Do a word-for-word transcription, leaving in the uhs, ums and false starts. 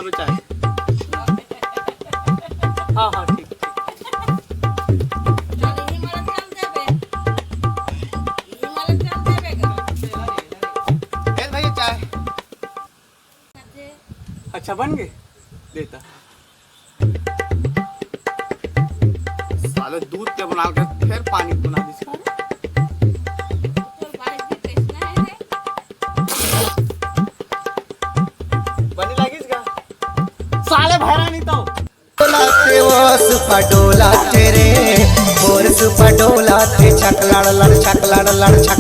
चाय। हाँ, हाँ, ठीक, ठीक। ए भैया, चाय। अच्छा, बन गे? देता। साले दूध के बना के फिर पानी बना दिस का? बने लागिस का? साले भैरा नहीं तो। डोलाथे वो सुपा डोलाथे रे, बोर सुपा डोलाथे, छक लड़ लड़, छक लड़ लड़, छक